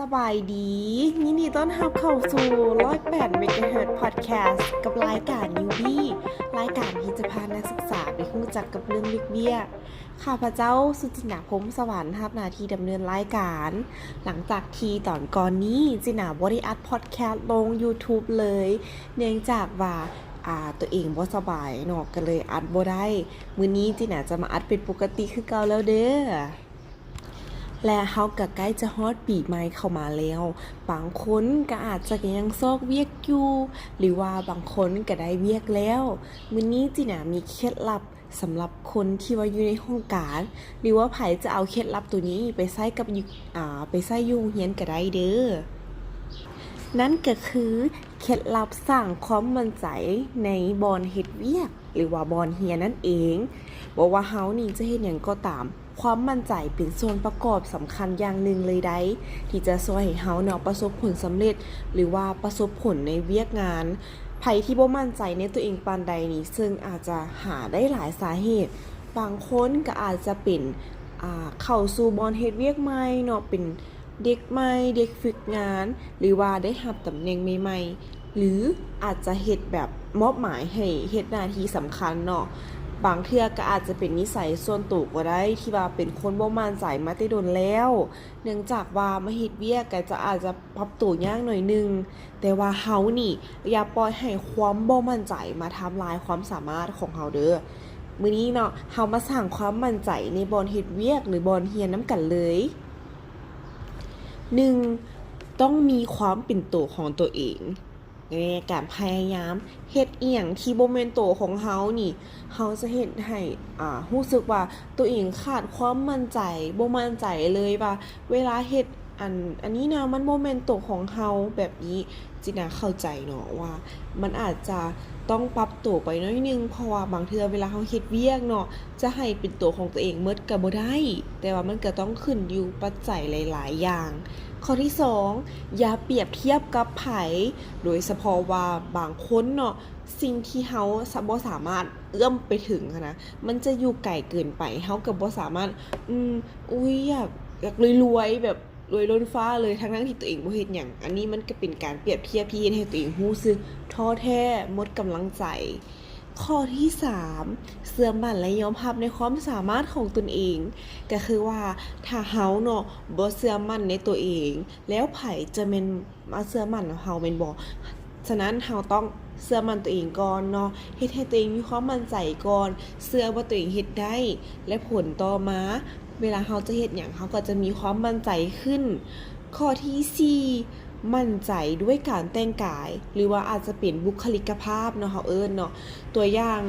ສະບາຍດີ, ຍິນດີຕ້ອນຮັບເຂົ້າສູ່ ຮ້ອຍແປດ ເມກາເຮີດ ພອດແຄສ ກັບລາຍການ Newbie ລາຍການທີ່ຈະພານັກສຶກສາໄປຮູ້ຈັກກັບເລື່ອງວຽກໆ. ຂ້າພະເຈົ້າ ສຸຈິນດາ ພົມສະຫວັນ ຮັບໜ້າທີ່ດຳເນີນລາຍການ. ຫຼັງຈາກທີ່ຕອນກ່ອນນີ້ ຈິນດາບໍ່ໄດ້ອັດພອດແຄສລົງ YouTube ເລີຍ ເນື່ອງຈາກວ່າ ອາ ຕົວເອງບໍ່ສະບາຍເນາະ ກໍເລີຍອັດບໍ່ໄດ້. ມື້ນີ້ຈິນດາຈະມາອັດເປັນປົກກະຕິຄືເກົ່າແລ້ວເດີ້. ແລະ ເຮົາກໍໃກ້ຈະຮອດປີໃໝ່ເຂົ້າມາແລ້ວ, ບາງຄົນກໍອາດຈະຍັງຊອກວຽກຢູ່ ຫຼືວ່າບາງຄົນກໍໄດ້ວຽກແລ້ວ. ມື້ນີ້ຈິນດາມີເຄັດລັບສຳລັບຄົນທີ່ວ່າຢູ່ໃນຫ້ອງການ ຫຼືວ່າໃຜຈະເອົາເຄັດລັບໂຕນີ້ໄປໃຊ້ກັບ ອາ ໄປໃຊ້ຢູ່ໂຮງຮຽນກໍໄດ້ເດີ້. ນັ້ນກໍຄືເຄັດລັບສ້າງຄວາມໝັ້ນໃຈໃນບ່ອນເຮັດວຽກ ຫຼືວ່າບ່ອນຮຽນນັ້ນເອງ. ບໍ່ວ່າເຮົານີ້ຈະເຮັດຫຍັງກໍຕາມ, ຄວາມໝັ້ນໃຈເປັນສ່ວນປະກອບສຳຄັນຢ່າງໜຶ່ງເລີຍໃດ໋ ທີ່ຈະຊ່ວຍໃຫ້ເຮົາເນາະປະສົບຜົນສຳເລັດ ຫຼືວ່າປະສົບຜົນໃນວຽກງານ. ໃຜທີ່ບໍ່ໝັ້ນໃຈໃນຕົວເອງປານໃດນີ້ ເຊິ່ງອາດຈະຫາໄດ້ຫຼາຍສາເຫດ. ບາງຄົນກໍອາດຈະເປັນ ອາ ເຂົ້າສູ່ບ່ອນເຮັດວຽກໃໝ່ເນາະ, ເປັນ ເດັກໃໝ່, ເດັກຝຶກງານ ຫຼືວ່າໄດ້ຮັບຕຳແໜ່ງໃໝ່ໆ ຫຼືອາດຈະເຮັດແບບມອບໝາຍໃຫ້ເຮັດໜ້າທີ່ສຳຄັນເນາະ. ບາງເທື່ອກໍອາດຈະເປັນນິໄສສ່ວນໂຕກໍໄດ້ ທີ່ວ່າເປັນຄົນບໍ່ໝັ້ນໃຈມາແຕ່ດົນແລ້ວ, ເນື່ອງຈາກວ່າມາເຮັດວຽກກໍຈະອາດຈະປັບໂຕຍາກໜ້ອຍໜຶ່ງ. ແຕ່ວ່າເຮົານີ້ຢ່າປ່ອຍໃຫ້ຄວາມບໍ່ໝັ້ນໃຈມາທຳລາຍຄວາມສາມາດຂອງເຮົາເດີ້. ມື້ນີ້ເນາະ ເຮົາມາສ້າງຄວາມໝັ້ນໃຈໃນບ່ອນເຮັດວຽກ ຫຼື ບ່ອນຮຽນນຳກັນເລີຍ. ໜຶ່ງ ຕ້ອງມີຄວາມເປັນໂຕຂອງຕົວເອງ. ແນ ການພະຍາຍາມເຮັດອີ່ຫຍັງທີ່ບໍ່ແມ່ນໂຕຂອງເຮົານີ້ ເຮົາຈະເຮັດໃຫ້ ອາ ຮູ້ສຶກວ່າຕົວເອງຂາດຄວາມໝັ້ນໃຈ, ບໍ່ໝັ້ນໃຈເລີຍວ່າເວລາເຮັດອັນ ອັນນີ້ນະ ມັນບໍ່ແມ່ນໂຕຂອງເຮົາແບບນີ້. ຈິນດາເຂົ້າໃຈເນາະວ່າມັນອາດຈະຕ້ອງປັບໂຕໄປໜ້ອຍໜຶ່ງ ເພາະວ່າບາງເທື່ອເວລາເຮົາເຮັດວຽກເນາະ ຈະໃຫ້ເປັນໂຕຂອງຕົວເອງໝົດກໍບໍ່ໄດ້, ແຕ່ວ່າມັນກໍຕ້ອງຂຶ້ນຢູ່ປັດໄຈຫຼາຍໆຢ່າງ. ຂໍ້ທີສອງ ຢ່າປຽບທຽບກັບໃຜ, ໂດຍສະເພາະວ່າບາງຄົນເນາະ ສິ່ງທີ່ເຮົາສະ ບໍ່ສາມາດເອື້ອມໄປເຖິງຫັ້ນນະ ມັນຈະຢູ່ໄກເກີນໄປ, ເຮົາກໍບໍ່ສາມາດ ອືມ ອຸ້ຍ ຢາກ ຢາກລວຍໆ ແບບ ລວຍລົ້ນຟ້າເລີຍ ທັງໆທີ່ຕົວເອງບໍ່ເຮັດຫຍັງ. ອັນນີ້ມັນກໍເປັນການປຽບທຽບທີ່ເຮັດໃຫ້ຕົວເອງຮູ້ສຶກທໍ້ແທ້, ໝົດກຳລັງໃຈ. ຂໍ້ທີສາມ ເຊື່ອໝັ້ນ ແລະ ຍອມຮັບໃນຄວາມສາມາດຂອງຕົນເອງ. ກໍຄືວ່າຖ້າເຮົາເນາະ ບໍ່ເຊື່ອໝັ້ນໃນຕົວເອງ ແລ້ວໃຜຈະແມ່ນມາເຊື່ອໝັ້ນເຮົາແມ່ນບໍ່? ສະນັ້ນເຮົາຕ້ອງເຊື່ອໝັ້ນຕົວເອງກ່ອນເນາະ, ເຮັດໃຫ້ຕົວເອງມີຄວາມໝັ້ນໃຈກ່ອນ, ເຊື່ອວ່າຕົວເອງເຮັດໄດ້ ແລະ ຜົນຕໍ່ມາ ເວລາເຮົາຈະເຮັດຫຍັງ ເຮົາກໍຈະມີຄວາມໝັ້ນໃຈຂຶ້ນ. ຂໍ້ທີສີ່ ໝັ້ນໃຈດ້ວຍການແຕ່ງກາຍ ຫຼືວ່າອາດຈະເປັນບຸກຄະລິກະພາບເນາະ ເຮົາເອີ້ນເນາະ. ຕົວຢ່າງ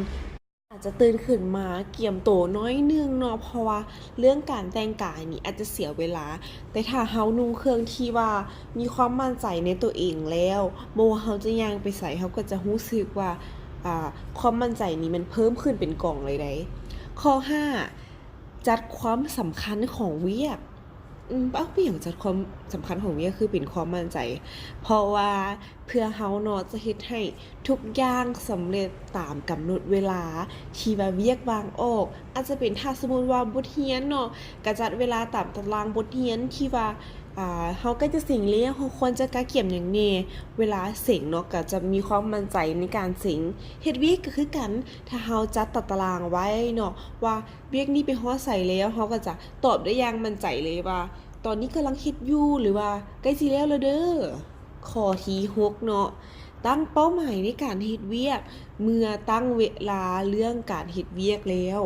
ອາດຈະຕື່ນຂຶ້ນມາກຽມໂຕໜ້ອຍໜຶ່ງເນາະ ເພາະວ່າເລື່ອງການແຕ່ງກາຍນີ້ອາດຈະເສຍເວລາ, ແຕ່ຖ້າເຮົານຸ່ງເຄື່ອງທີ່ວ່າມີຄວາມໝັ້ນໃຈໃນຕົວເອງແລ້ວ ບໍ່ວ່າເຮົາຈະຍ່າງໄປໃສ ເຮົາກໍຈະຮູ້ສຶກວ່າ ອາ ຄວາມໝັ້ນໃຈນີ້ມັນເພີ່ມຂຶ້ນເປັນກອງເລີຍໃດ໋. ຂໍ້ຫ້າ ຈັດຄວາມສຳຄັນຂອງວຽກ. ອືມ ເອົ້າ ເປັນຫຍັງຈັດຄວາມສຳຄັນຂອງວຽກຄືເປັນຄວາມໝັ້ນໃຈ? ເພາະວ່າເພື່ອເຮົາເນາະຈະເຮັດໃຫ້ທຸກຢ່າງສຳເລັດຕາມກຳນົດເວລາທີ່ວ່າວຽກວາງອອກ. ອາດຈະເປັນ ຖ້າສົມມຸດວ່າບົດຮຽນເນາະ ກະຈັດເວລາຕາມຕາລາງບົດຮຽນທີ່ວ່າ ອາ ເຮົາໃກ້ຈະເສັງແລ້ວ ເຮົາຄວນຈະກະກຽມຫຍັງແດ່. ເວລາເສັງເນາະ ກະຈະມີຄວາມໝັ້ນໃຈໃນການເສັງ. ເຮັດວຽກກໍຄືກັນ, ຖ້າເຮົາຈັດຕາຕະລາງໄວ້ເນາະ ວ່າ ວຽກນີ້ໄປຮອດໃສແລ້ວ ເຮົາກໍຈະຕອບໄດ້ຢ່າງໝັ້ນໃຈເລີຍວ່າ ຕອນນີ້ກຳລັງເຮັດຢູ່ ຫຼືວ່າໃກ້ຊິແລ້ວແລ້ວເດີ້. ຂໍ້ທີຫົກເນາະ ຕັ້ງເປົ້າໝາຍໃນການເຮັດວຽກ. ເມື່ອຕັ້ງເວລາເລື່ອງການເຮັດວຽກແລ້ວ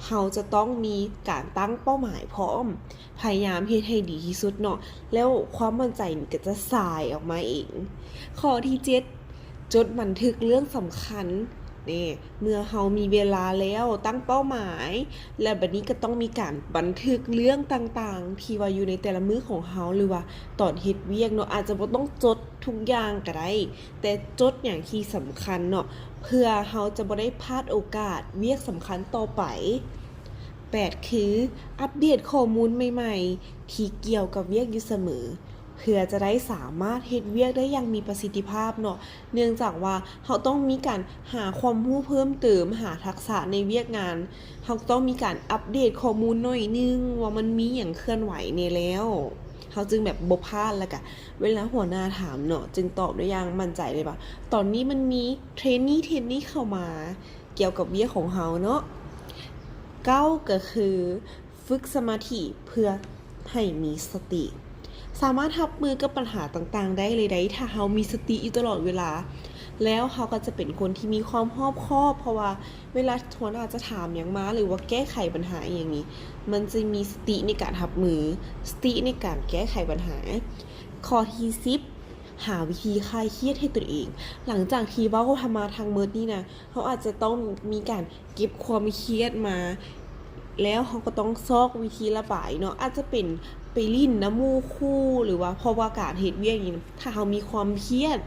ເຮົາຈະຕ້ອງມີການຕັ້ງເປົ້າໝາຍພ້ອມ, ພະຍາຍາມເຮັດໃຫ້ດີທີ່ສຸດເນາະ ແລ້ວຄວາມໝັ້ນໃຈນີ້ກໍຈະສາຍອອກມາເອງ. ຂໍ້ທີເຈັດ ຈົດບັນທຶກເລື່ອງສຳຄັນ. ນີ້ ເມື່ອເຮົາມີເວລາແລ້ວ ຕັ້ງເປົ້າໝາຍ ແລ້ວບັດນີ້ກໍຕ້ອງມີການບັນທຶກເລື່ອງຕ່າງໆ ທີ່ວ່າຢູ່ໃນແຕ່ລະມື້ຂອງເຮົາ ຫຼືວ່າຕອນເຮັດວຽກເນາະ ອາດຈະບໍ່ຕ້ອງຈົດທຸກຢ່າງກໍໄດ້ ແຕ່ຈົດຫຍັງທີ່ສຳຄັນເນາະ ເພື່ອເຮົາຈະບໍ່ໄດ້ພາດໂອກາດວຽກສຳຄັນຕໍ່ໄປ. ແປດ ຄື ອັບເດດຂໍ້ມູນໃໝ່ໆ ທີ່ກ່ຽວກັບວຽກຢູ່ສະເໝີ ເພື່ອຈະໄດ້ສາມາດເຮັດວຽກໄດ້ຢ່າງມີປະສິດທິພາບເນາະ ເນື່ອງຈາກວ່າເຮົາຕ້ອງມີການຫາຄວາມຮູ້ເພີ່ມເຕີມ, ຫາທັກສະໃນວຽກງານ, ເຮົາຕ້ອງມີການອັບເດດຂໍ້ມູນໜ້ອຍໜຶ່ງວ່າມັນມີຫຍັງເຄື່ອນໄຫວແດ່ແລ້ວ. ເຮົາຈຶ່ງແບບບໍ່ພາດ ແລ້ວກະເວລາຫົວໜ້າຖາມເນາະ ຈຶ່ງຕອບໄດ້ຢ່າງໝັ້ນໃຈເລີຍວ່າ ຕອນນີ້ມັນມີເທຣນນີ້ ເທຣນນີ້ເຂົ້າມາກ່ຽວກັບວຽກຂອງເຮົາເນາະ. ເກົ້າ ກໍຄືຝຶກສະມາທິເພື່ອໃຫ້ມີສະຕິ ສາມາດຮັບມືກັບບັນຫາຕ່າງໆໄດ້ເລີຍໃດ໋ ຖ້າເຮົາມີສະຕິຢູ່ຕະຫຼອດເວລາ. ແລ້ວເຮົາກໍຈະເປັນຄົນທີ່ມີຄວາມຮອບຄອບ ເພາະວ່າເວລາຫົວໜ້າຈະຖາມຫຍັງມາ ຫຼືວ່າແກ້ໄຂບັນຫາອີ່ຫຍັງນີ້ ມັນຈະມີສະຕິໃນການຮັບມື ສະຕິໃນການແກ້ໄຂບັນຫາ. ຂໍ້ທີສິບ ຫາວິທີຄາຍຄຽດໃຫ້ຕົນເອງ. ຫຼັງຈາກທີ່ເວົ້າມາທັງໝົດນີ້ນະ ເຮົາອາດຈະຕ້ອງມີການເກັບຄວາມຄຽດມາ ແລ້ວເຮົາກໍຕ້ອງຊອກວິທີລະບາຍເນາະ ອາດຈະເປັນໄປຫຼິ້ນນຳໝູ່ຄູ່ ຫຼືວ່າ ເພາະວ່າການເຮັດວຽກນີ້ ຖ້າເຮົາມີຄວາມຄຽດ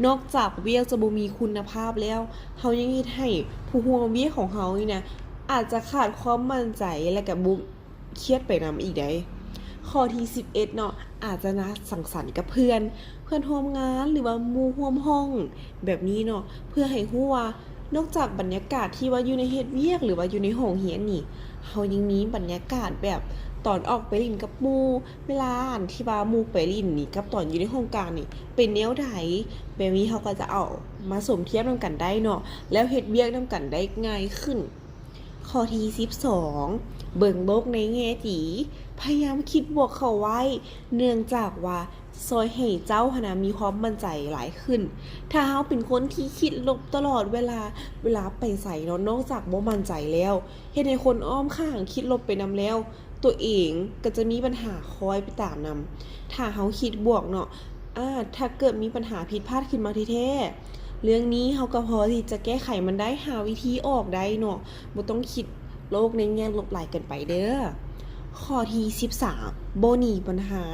ນອກຈາກວຽກຈະບໍ່ມີຄຸນນະພາບແລ້ວ ເຮົາຍັງເຮັດໃຫ້ຜູ້ຮ່ວມວຽກຂອງເຮົານີ້ນະ ອາດຈະຂາດຄວາມໝັ້ນໃຈ ແລະກະບໍ່ຄຽດໄປນຳອີກໃດ໋. ຂໍ້ທີສິບເອັດເນາະ ອາດຈະນັດສັງສັນກັບເພື່ອນ ເພື່ອນຮ່ວມງານ ຫຼືວ່າໝູ່ຮ່ວມຫ້ອງແບບນີ້ເນາະ ເພື່ອໃຫ້ຮູ້ວ່າ ນອກຈາກບັນຍາກາດທີ່ວ່າຢູ່ໃນເຮັດວຽກ ຫຼືວ່າຢູ່ໃນຫ້ອງຮຽນນີ້ ເຮົາຍັງມີບັນຍາກາດແບບຕອນອອກໄປຫຼິ້ນກັບໝູ່ ເວລາອັນທີ່ວ່າໝູ່ໄປຫຼິ້ນນີ້ ກັບຕອນຢູ່ໃນຫ້ອງການນີ້ ເປັນແນວໃດ? ແບບນີ້ເຮົາກໍຈະເອົາມາສົມທຽບນຳກັນໄດ້ເນາະ ແລ້ວເຮັດວຽກນຳກັນໄດ້ງ່າຍຂຶ້ນ. ຂໍ້ທີສິບສອງ ເບິ່ງໂລກໃນແງ່ດີ ພະຍາຍາມຄິດບວກເຂົ້າໄວ້ ເນື່ອງຈາກວ່າຊ່ອຍໃຫ້ເຈົ້າຫັ້ນນະມີຄວາມໝັ້ນໃຈຫຼາຍຂຶ້ນ. ຖ້າເຮົາເປັນຄົນທີ່ຄິດລົບຕະຫຼອດເວລາ ເວລາໄປໃສເນາະ ນອກຈາກບໍ່ໝັ້ນໃຈແລ້ວ ເຮັດໃຫ້ຄົນອ້ອມຂ້າງຄິດລົບໄປນຳແລ້ວ ຕົວເອງກໍຈະມີບັນຫາຄອຍໄປຕາມນຳ. ຖ້າເຮົາຄິດບວກເນາະ ອາ ຖ້າເກີດມີບັນຫາຜິດພາດຂຶ້ນມາແທ້ໆ ເລື່ອງນີ້ເຮົາກໍພໍທີ່ຈະແກ້ໄຂມັນໄດ້ ຫາວິທີອອກໄດ້ເນາະ ບໍ່ຕ້ອງຄິດໂລກໃນແງ່ລົບຫຼາຍເກີນໄປເດີ້. ຂໍ້ທີສິບສາມ ບໍ່ໜີບັນຫາ.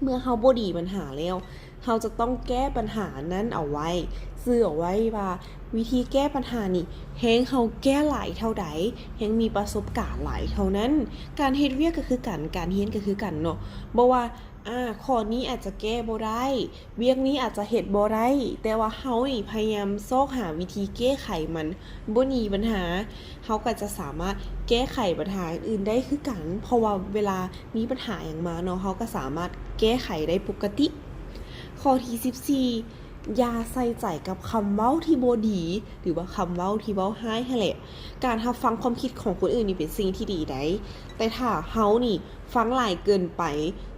ເມື່ອເຮົາບໍ່ໜີບັນຫາແລ້ວ ເຮົາຈະຕ້ອງແກ້ບັນຫານັ້ນເອົາໄວ້ ຈື່ເອົາໄວ້ວ່າວິທີແກ້ບັນຫານີ້ ແຮງເຮົາແກ້ຫຼາຍເທົ່າໃດ ແຮງມີປະສົບການຫຼາຍເທົ່ານັ້ນ. ການເຮັດວຽກກໍຄືກັນ ການຮຽນກໍຄືກັນເນາະ ບໍ່ວ່າ ອາ ຂໍ້ນີ້ອາດຈະແກ້ບໍ່ໄດ້ ວຽກນີ້ອາດຈະເຮັດບໍ່ໄດ້ ແຕ່ວ່າເຮົານີ້ພະຍາຍາມຊອກຫາວິທີແກ້ໄຂມັນ ບໍ່ໜີບັນຫາ ເຮົາກໍຈະສາມາດແກ້ໄຂບັນຫາອື່ນໆໄດ້ຄືກັນ ເພາະວ່າເວລາມີບັນຫາຫຍັງມາເນາະ ເຮົາກໍສາມາດແກ້ໄຂໄດ້ປົກກະຕິ. ຂໍ້ທີສິບສີ່ ຢ່າໃສ່ໃຈກັບຄຳເວົ້າທີ່ບໍ່ດີ ຫຼືວ່າຄຳເວົ້າທີ່ເວົ້າຮ້າຍຫັ້ນແຫຼະ. ການຮັບຟັງຄວາມຄິດຂອງຄົນອື່ນນີ້ເປັນສິ່ງທີ່ດີໃດ໋ ແຕ່ຖ້າເຮົານີ້ຟັງຫຼາຍເກີນໄປ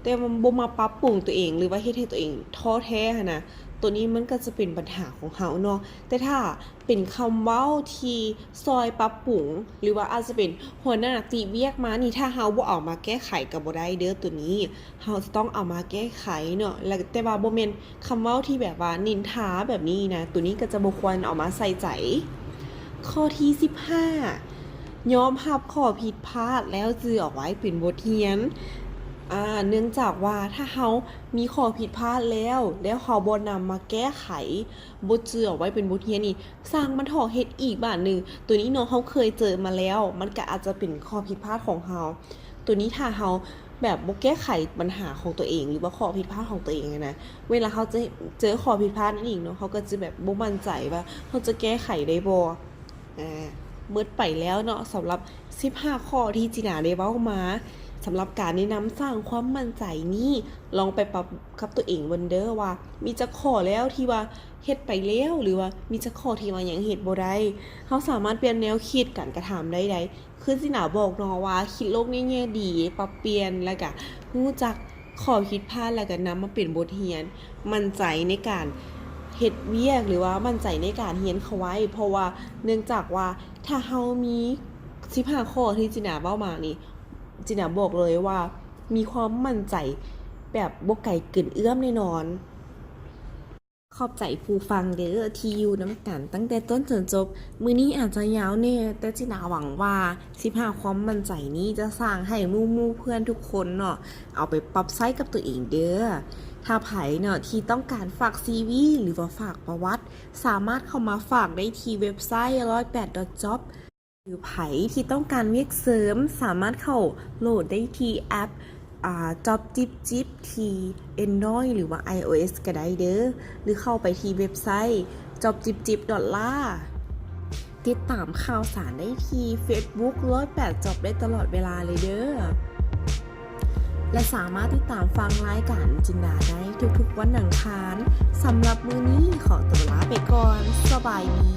ແຕ່ວ່າບໍ່ມາປັບປຸງຕົວເອງ ຫຼືວ່າເຮັດໃຫ້ຕົວເອງທໍ້ແທ້ຫັ້ນນະ ໂຕນີ້ມັນກໍຈະເປັນບັນຫາຂອງເຮົາເນາະ. ແຕ່ຖ້າເປັນຄຳເວົ້າທີ່ຊ່ອຍປັບປຸງ ຫຼືວ່າອາດຈະເປັນຫົວໜ້າຕິວຽກມານີ້ ຖ້າເຮົາບໍ່ເອົາມາແກ້ໄຂກໍບໍ່ໄດ້ເດີ້ ໂຕນີ້ເຮົາຈະຕ້ອງເອົາມາແກ້ໄຂເນາະ ແລະ ແຕ່ວ່າບໍ່ແມ່ນຄຳເວົ້າທີ່ແບບວ່ານິນທາແບບນີ້ນະ ໂຕນີ້ກໍຈະບໍ່ຄວນເອົາມາໃສ່ໃຈ. ຂໍ້ທີສິບຫ້າ ຍອມຮັບຂໍ້ຜິດພາດແລ້ວຈື່ເອົາໄວ້ເປັນບົດຮຽນ. ອາ ເນື່ອງຈາກວ່າຖ້າເຮົາມີຂໍ້ຜິດພາດແລ້ວ ແລ້ວເຮົາບໍ່ນຳມາແກ້ໄຂ ບໍ່ຈື່ເອົາໄວ້ເປັນບົດຮຽນນີ້ ຊ່າງມັນເຖາະ ເຮັດອີກບາດໜຶ່ງ. ໂຕນີ້ເນາະ ເຮົາເຄີຍເຈີມາແລ້ວ ມັນກະອາດຈະເປັນຂໍ້ຜິດພາດຂອງເຮົາ. ໂຕນີ້ຖ້າເຮົາແບບບໍ່ແກ້ໄຂບັນຫາຂອງຕົວເອງ ຫຼືວ່າຂໍ້ຜິດພາດຂອງຕົວເອງຫັ້ນນະ ເວລາເຮົາຈະເຈີຂໍ້ຜິດພາດນັ້ນອີກເນາະ ເຮົາກໍຈະແບບບໍ່ໝັ້ນໃຈວ່າເຮົາຈະແກ້ໄຂໄດ້ບໍ່. ອາ ໝົດໄປແລ້ວເນາະ ສຳລັບສິບຫ້າຂໍ້ທີ່ຈີນາໄດ້ເວົ້າມາ ສຳລັບການແນະນຳສ້າງຄວາມໝັ້ນໃຈນີ້ ລອງໄປປັບກັບຕົວເອງເບິ່ງເດີ້ວ່າມີຈັກຂໍ້ແລ້ວທີ່ວ່າເຮັດໄປແລ້ວ ຫຼືວ່າມີຈັກຂໍ້ທີ່ວ່າຍັງເຮັດບໍ່ໄດ້. ເຮົາສາມາດປ່ຽນແນວຄິດການກະທຳໄດ້ໃດ ຄືຈີນາບອກເນາະວ່າຄິດໂລກໃນແງ່ດີ ປັບປ່ຽນ ແລ້ວກະຮູ້ຈັກຂໍ້ຜິດພາດ ແລ້ວກະນຳມາເປັນບົດຮຽນ. ໝັ້ນໃຈໃນການເຮັດວຽກ ຫຼືວ່າໝັ້ນໃຈໃນການຮຽນເຂົ້າໄວ້ ເພາະວ່າເນື່ອງຈາກວ່າຖ້າເຮົາມີສິບຫ້າຂໍ້ທີ່ຈີນາເວົ້າມານີ້ ຈີນາບອກເລີຍວ່າມີຄວາມໝັ້ນໃຈແບບບໍ່ໄກເກີນເອື້ອມແນ່ນອນ. ຂອບໃຈຜູ້ຟັງເດີ້ ທີ່ຢູ່ນຳກັນຕັ້ງແຕ່ຕົ້ນຈົນຈົບ. ມື້ນີ້ອາດຈະຍາວແດ່ ແຕ່ຈີນາຫວັງວ່າສິບຫ້າຄວາມໝັ້ນໃຈນີ້ຈະສ້າງໃຫ້ໝູ່ໆເພື່ອນທຸກຄົນເນາະ ເອົາໄປປັບໃຊ້ກັບຕົວເອງເດີ້. ຖ້າໃຜເນາະທີ່ຕ້ອງການຝາກຊີວີ ຫຼືວ່າຝາກປະຫວັດ ສາມາດເຂົ້າມາຝາກໄດ້ທີ່ເວັບໄຊ ໜຶ່ງແປດ ດອດ ຈອບ ຫຼືໃຜທີ່ຕ້ອງການວຽກເສີມ ສາມາດເຂົ້າໂຫຼດໄດ້ທີ່ແອັບ ອາ ຈອບຈິບຈິບ ທີ່ Android ຫຼືວ່າ iOS ກໍໄດ້ເດີ້ ຫຼືເຂົ້າໄປທີ່ເວັບໄຊ ຈອບຈິບຈິບ ດອດ ລາ. ຕິດຕາມຂ່າວສານໄດ້ທີ່ Facebook ໜຶ່ງແປດ ຈອບ ໄດ້ຕະຫຼອດເວລາເລີຍເດີ້. ແລະ ສາມາດຕິດຕາມຟັງລາຍການຈິນດາໄດ້ທຸກໆວັນອັງຄານ. ສຳລັບມື້ນີ້ຂໍຕົວລາໄປກ່ອນ. ສະບາຍດີ.